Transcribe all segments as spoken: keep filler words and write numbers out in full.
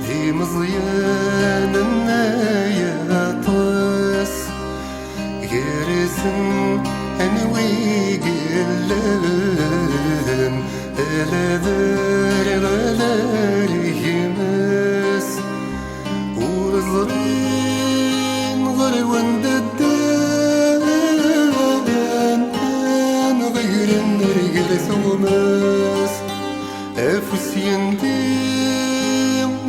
D imeẓyanen ay aṭas, gar-asen anwi i yellan, ala d arraw, ala d gma-s. Ur ẓrin ɣer wanda ddan, neɣ gren ger tuɣmas. Afus yendi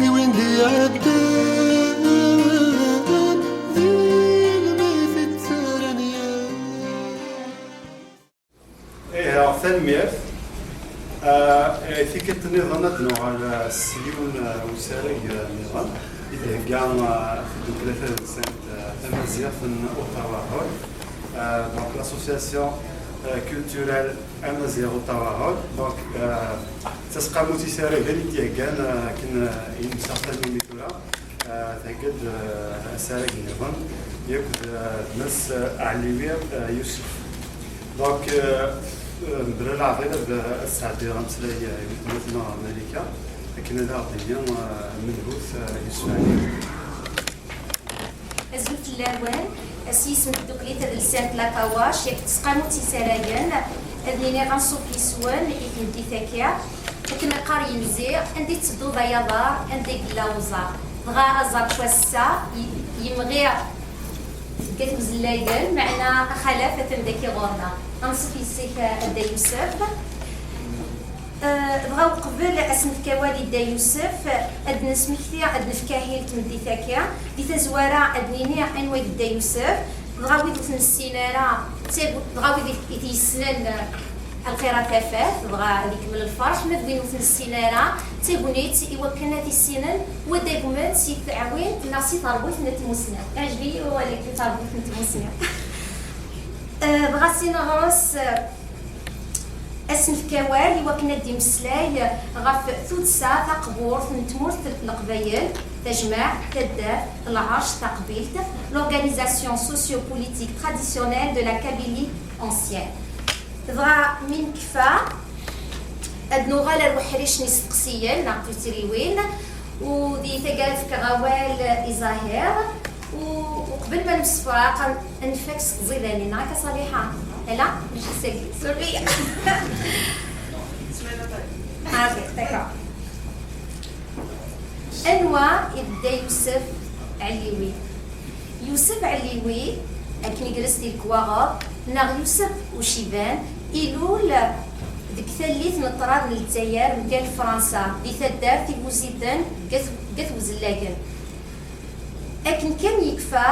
i win d-iɛeddan, di lmayt i ttarran yal. Ih, tanemmirt. Ah, eh, tikkelt nniḍen ad d-nuɣal, ah, s yiwen, ah, usarag, ah, nniḍen i d-thegga, ah, tddukkla tadelsant, ah, tamaziɣt n Uṭerraḥul, ah, donc l'association, ah, culturelle Amaziɣ Uṭerraḥul. Donc, ah, d tasqamut isaragen i d-yeheggan, ah, akken, ah, i nemseɣ tanumi tura. Ah, thegga-d, ah, asarag nniḍen yakk d, ah, d Mass, ah, Ɛliwi, ah, Yusef. Donc, euh, euh, mebla leɛḍil ad, ad sɛeddiɣ ameslay, euh, i weltma-tneɣ Malika, akken ad aɣ-d-tini, euh, menhu-t, euh, Yusef Ɛli. Azul fell-awen, s yisem n tdukli tadelsant La Kawac, yak tesqamut isaragen, ad nini anṣuf yes-wen i tmeddit-agi, akken qqar yimzi, anda i tettedduḍ ay aḍar, anda i yella uẓar. Dɣa aẓar n wass-a, y-, yemɣi deg At Uzellagen, meɛna axalaf atan daki ɣur-neɣ. Anṣuf yes-k a Dda Yusef. Eh, dɣa uqbel ad s-nefk awal i Dda Yusef, ad d-nesmekti, ad d-nefk ahil n tmeddit-agi. Di tazwara ad d-nini anwa i d Dda Yusef, dɣa wid ur t-nessin ara, d tag-, dɣa wid i t-yessnen, eh, Lxir a tafat, dɣa ad ikemmel lferḥ, ma d win ur t-nessin ara, d tagnit i wakken ad t-issinen, u ad agmen si teɛwint neɣ si terbut n tmusni. Iɛjeb-iyi wawal-agi, terbut n tmusni. Eh, dɣa si neɣres, eh, ad s-nefk awal i wakken ad d-imeslay ɣef tuddsa taqburt n tmurt n Leqbayel, tajmaɛt, taddart, lɛerc, taqbilt, l'organisation socio-politique traditionnelle de la Kabylie ancienne. Dɣa mi nekfa, ad nuɣal ar uḥric n yisteqsiyen neɣ tuttriwin, u di taggara ad fkeɣ awal i Zahir, u uqbel ma nemsefraq, ad nfak s tẓidanin, neɣ akka Ṣaliḥa? Ala, mačči sagi. Sorry. Ah, ok, d'accord. Anwa i d Dda Yusef Ɛliwi? Yusef Ɛliwi, akken i gres di lekwaɣeḍ, neɣ Yusef Uciban, ilul deg tallit n ṭṭrad n Lezzayer mgal Fransa, di taddart Ibuziden deg At, deg At Uzellagen. Akken kan yekfa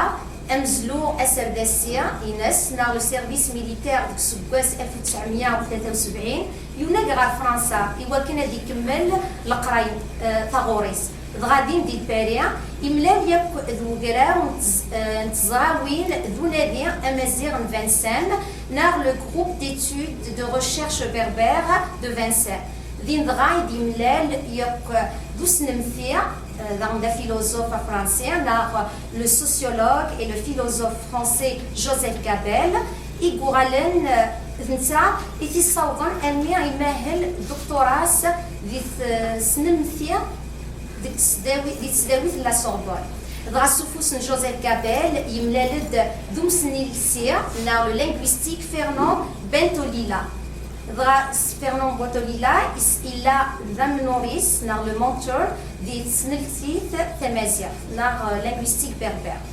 amezlu aserdasi ines neɣ le service militaire deg useggas alef u tesɛemya u tlata u sebɛin, yunag ɣer Fransa i wakken ad ikemmel leqray, eh, taɣuri-s. Dɣa din di Paris, imlal yakk d wegraw n tez-, eh, n teẓrawin d unadi amaziɣ n Vincennes, neɣ le groupe d'études de recherche berbère de Vincennes. Din dɣa i d-imlal yakk d usnemti, eh, daɣen d afiluẓuf afransi, neɣ le sociologue et le philosophe français Joseph Gabel, i yuɣalen, eh, d netta i t-issawḍen armi imahel doctorat di tesnemti deg tesdawi-, di tesdawit n la Sorbonne. Dɣa s ufus n Joseph Gabel, yemlal-d d umsnilsi neɣ le linguistique Fernand Bentolila. Dɣa s Fernand Bentolila is-, illa d amnuris neɣ le mentor di tesnilsit tamaziɣt neɣ, euh, linguistique berbère.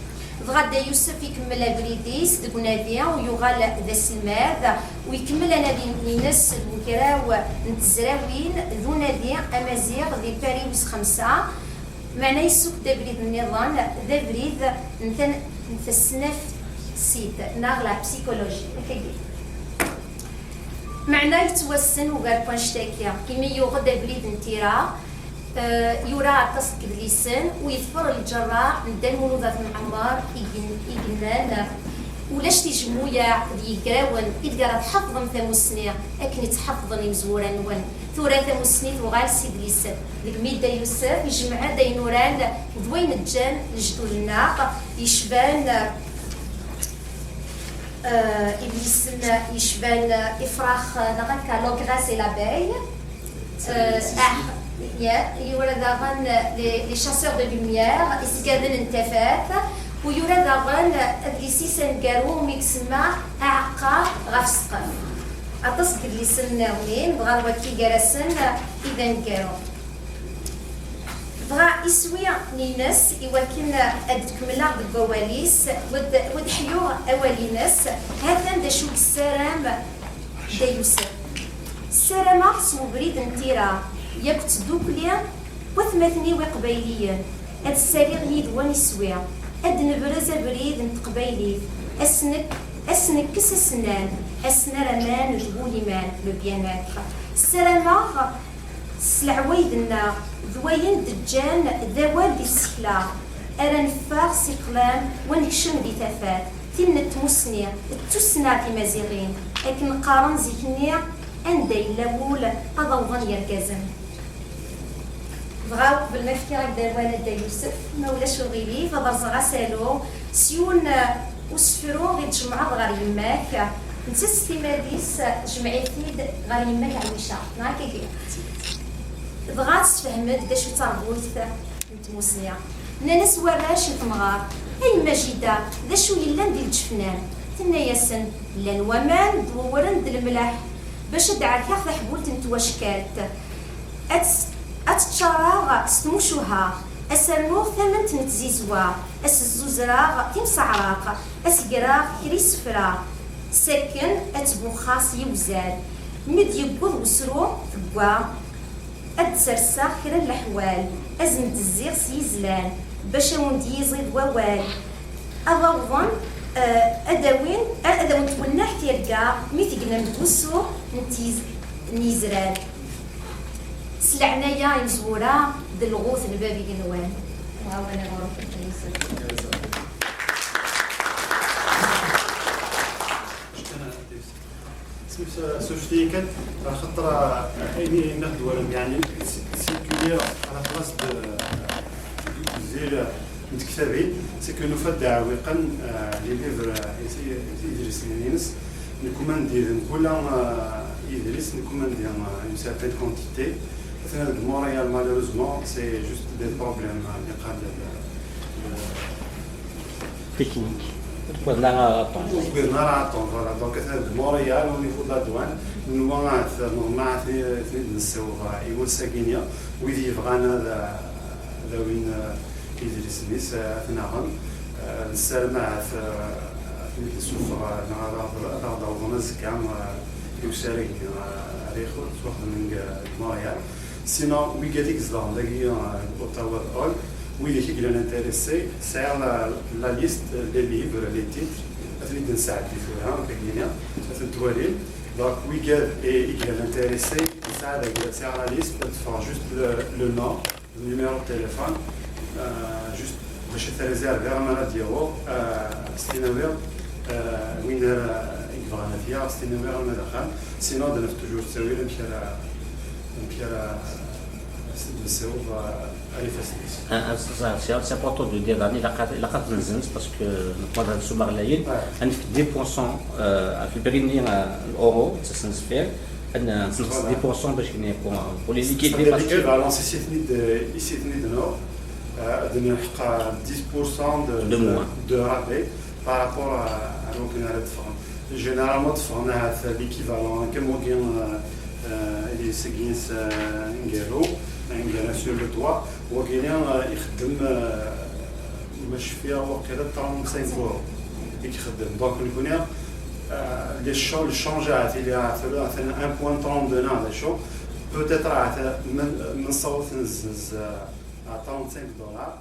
Dɣa Dda Yusef ikemmel abrid-is deg unadi u yuɣal d aselmad, u ikemmel anadi-ines d ugraw n tezrawin d unadi amaziɣ di Paris wis xemsa, meɛna yessukk-d abrid nniḍen, d abrid n tan-, n tesnafsit neɣ la psychologie. Akkagi. Meɛna yettwassen ugar n wanect-agi, imi yuɣ-d abrid n tira, eh, yura aṭas n yedlisen, u yeḍfer lǧerra n Dda Lmulud At Mɛemmer i yen-, i yennan: ulac tijemmuyaɛ d yigrawen i deg ara tḥafḍem tamussni akken i tt-ḥafḍen imezwura-nwen. Tura tamussni tuɣal s idlisen. Deg mi Dda Yusef ijmeɛ-d ayen uran d wayen ǧǧan lejdud-nneɣ, yecban, eh, idlisen yecban, eh, ifrax, eh, neɣ akka, l'ogresse et l'abeille. Eh, ah, Yura daɣen Les, Les Chasseurs de Lumière, Isgaden n Tafat, u yura daɣen adlis-is aneggaru umi isemma Aɛeqqar ɣef ssqef. Aṭas n yedlisen nniḍen, dɣa d wakki gar-asen i d aneggaru. Dɣa iswi-ines, i wakken ad d-kemmleɣ deg wawal-is, u ad, u ad ḥyuɣ awal-ines, ha-t-an d acu yessaram Dda Yusef. Ssarameɣ s ubrid n tira yakk d tdukli n watmaten-iw iqbayliyen, ad ssaliɣ yid-wen iswi, ad d-nebrez abrid n teqbaylit, ad s-nek-, ad s-nekkes asennan, ad s-nerr aman d wul iman, le bien-être. Ssarameɣ s leɛwayed-nneɣ d wayen d-ǧǧan d awal di tsekla, ara neffeɣ si ṭṭlam wa nekcem di tafat, tin n tmussni, d tussna timaziɣin, akken qqaren zik-nni, anda yella wul ad awḍen yergazen. Dɣa uqbel ma fkiɣ-ak-d awal a Dda Yusef, ma ulac uɣilif, ad rẓeɣ asalu s yiwen, uh, usefru i d-tjemɛeḍ ɣer yemma-k, nettat s timmad-is, uh, tjemɛ-it-id ɣer yemma-k Ɛica, neɣ akkagi? Dɣa ad tesfehmed d acu d tarbut n tmussni. Nnan-as warrac i temɣart: "A yemma Jida, d acu yellan di lǧefnan?" Tenna-yasen: "Llan waman d wewren d lemleḥ, bac ad d-ɛerkeɣ taḥbult n twackalt. Ad tt-, ad tt-ččareɣ s tmucuha, ad s-rnuɣ tament n tzizwa, ad s-zzuzreɣ timseɛraq, ad s-greɣ kra isefra, sakken ad tbuxxeɣ s yiwzal. Mi d-yewweḍ wesru, tegga, ad d-serseɣ kra n leḥwal, ad sen-d-zziɣ s yizlan, bac a wen-d-yiẓid wawal. Ad awḍen, eh, ad awin, ad awen-twenneɛ tirga mi tegnem deg usu n tiz-, n yizran. S leɛnaya imezwura d lɣut n bab igenwan." Mɛawen ɣur-k, a Dda Yusef. Sufti kan, xaṭer, eh, ayen i nniɣ-d walam, yeɛni, circuler à la place de, de, de, n tektabin, c'est que nufa-d d aɛwiqen, eh, les livres, eh, idlisen-ines, nkumandi-ten kula, eh, idlis, nkumandi, eh, une certaine quantité. Atna deg Montréal, malheureusement, c'est juste des problèmes, eh, liqal, eh, Technique. Ur wwiḍen ara aṭṭan. Ur wwiḍen ara aṭṭan, voilà. Donc, atna deg Montréal, au niveau de la douane, nenwa ahat, neḍmeɛ ad ten-id-nessaweḍ i wass-agi-nni. Wid yebɣan ad, ad awin, eh, idlisen-is, eh, ad ten-aɣen. Eh, nessaram ahat, eh, ad ten-id-nessufeɣ, eh, neɣ ad aɣ-, ad aɣ-d-awḍen azekka, eh, i usarag-nni, eh, ara ixu-, yettwaxedmen deg, deg Montréal. Sinon, wigad i izedɣen dagi, eh, deg Ottawa d Hull, widak i yellan intéressés, sɛiɣ la, la liste, les livres, les titres, ad ten-id-nesɛeddi tura, akka-agi, ad ten-twalim. Donc, wigad i, i yellan intéressés, nesɛa dagi, sɛiɣ la liste, ad teffeɣ juste le, le nom, le numéro de téléphone, euh, juste bac ad t-réserviɣ, mi ara d-yaweḍ, euh, s tin-awiɣ, euh, win ara, i yebɣan ad t-yaɣ, s tin-awiɣ arma d axxam. Sinon, ad naf toujours ttawil amek ara, amek ara s-d-nessaweḍ, euh, ar ifassen-is. Ah, ah, c'est ça, c'est, c'est important de dire, daɣen, ilaq ad, ilaq ad t-nzens, parce que nekk ma d nsuma ɣlayen, ad nefk dix pour cent, euh, ɣef lbiri-nni, euh, n l'euro, d tasnezfir, ad n-, ad nsenqes dix pour cent bac kni pour, pour les liquider, parce que l'équivalence, i s-iten-id, i s-iten-id-nneɣ, euh, ad nlḥeq dix pour cent de, de moins, de rabais par rapport à, à wakken ara d-ffɣen. Généralement, tteffɣen ahat l'équivalent, comme wagi, euh, euh, i d-yessegin s, euh, aneggaru, aneggaru sur le toit, wagini, euh, ixeddem, euh, ma cfiɣ waqila trente-cinq euros i ixeddem. Donc, nekni, euh, le cha-, le change ahat ili ahat un point trente-deux neɣ d acu, peut-être ahat ma, ma nessaweḍ ad t-nezzenz, euh, à trente-cinq dollars.